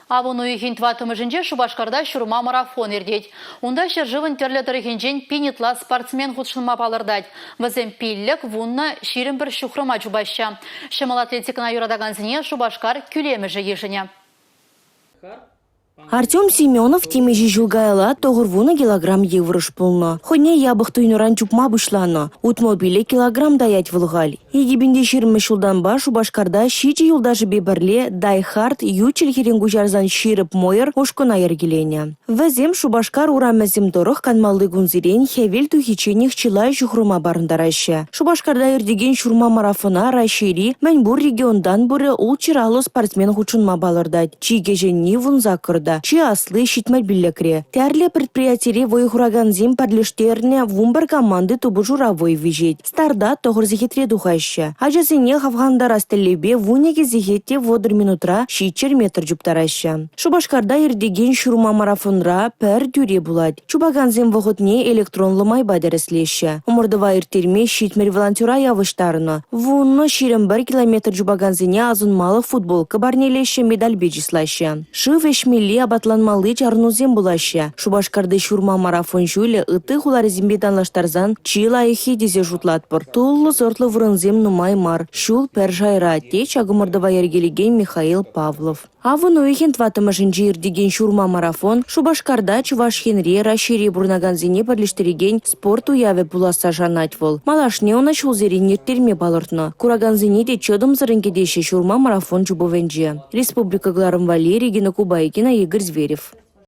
Авӑн уйӑхӗн тӑваттӑмӗшӗнче Шупашкарта ҫурма марафон иртет. Унта ҫӗршывӑн тӗрлӗ тӑрӑхӗнчен пин ытла спортсмен хутшӑнма палӑртать. Вӗсем пиллӗк, вуннӑ, 21 ҫухрӑма чупаҫҫӗ. Ҫӑмӑл атлетикӑна юратакансене Шупашкар кӳлемӗшӗ йышӑнӗ. Артем Семенов темиҫе ҫул каялла 90 килограмм йывӑрӑш пулнӑ. Хӑйне япӑх туйнӑран чупма пуҫланӑ. 65 килограмм таять вӑл халь. 2020 ҫултанпа Шупашкарта ҫичӗ юлташӗпе пӗрле Die Hard ют чӗлхерен куҫарсан ҫирӗп мӑйӑр ушкӑна йӗркеленӗ. Вӗсем Шупашкар урамӗсем тӑрӑх канмалли кунсерен хӗвел тухичченех чылай ҫухрӑма парӑнтараҫҫӗ. Шупашкарта иртекен ҫурма марафона Раҫҫейри мӗн пур регионтан пурӗ 650 спортсмен хутшӑнма палӑртать. Чи кӗҫӗнни вунсаккӑрта, чи асли 75-ре. Тӗрлӗ предприятире вӑй хуракансем пӗрлештернӗ 11 команди тупӑшура вӑй виҫет. Старта тӑхӑр сехетре тухаҫҫӗ. Ачасене хавхалантарас тӗллевпе 12 сехет те 30 минутра 700 метр чуптараҫҫӗ. Шупашкарта иртекен ҫурма марафонра пӗр тӳре пулать. Чупакансен вӑхӑтне электронлӑ майпа тӗрӗслеҫҫӗ. Ӑмӑртӑва ирттерме 70 волонтера явӑҫтарнӑ. 10-21 километр чупакансене асӑнмалӑх футболка парнелеҫҫӗ, медальпе чыслаҫҫӗ. Шыв ӗҫмелли, апатланмалли чарӑнусем пулаҫҫӗ. Шупашкарти ҫурма марафон ҫулӗ ытти хуларисемпе танлаштарсан чи лайӑххи тесе шутлатпӑр. Туллӑ-сӑртлӑ вырӑнсем нумай мар, ҫул пӗр шайра, тет ҫак ӑмӑртӑва йӗркелекен Михаил Павлов. Авӑн уйӑхӗн тӑваттӑмӗшӗнче иртекен ҫурма марафон Шупашкарта Чӑваш Енре, Раҫҫейре пурӑнакансене пӗрлештерекен спорт уявӗ пуласса шанать вӑл. Малашне ӑна ҫулсерен ирттерме палӑртнӑ. Куракансене те чӑтӑмсӑррӑн кӗтеҫҫӗ ҫурма марафон чупӑвӗнче. Республика кӑларӑм валли Регина Кубайкина, Игорь Зверев.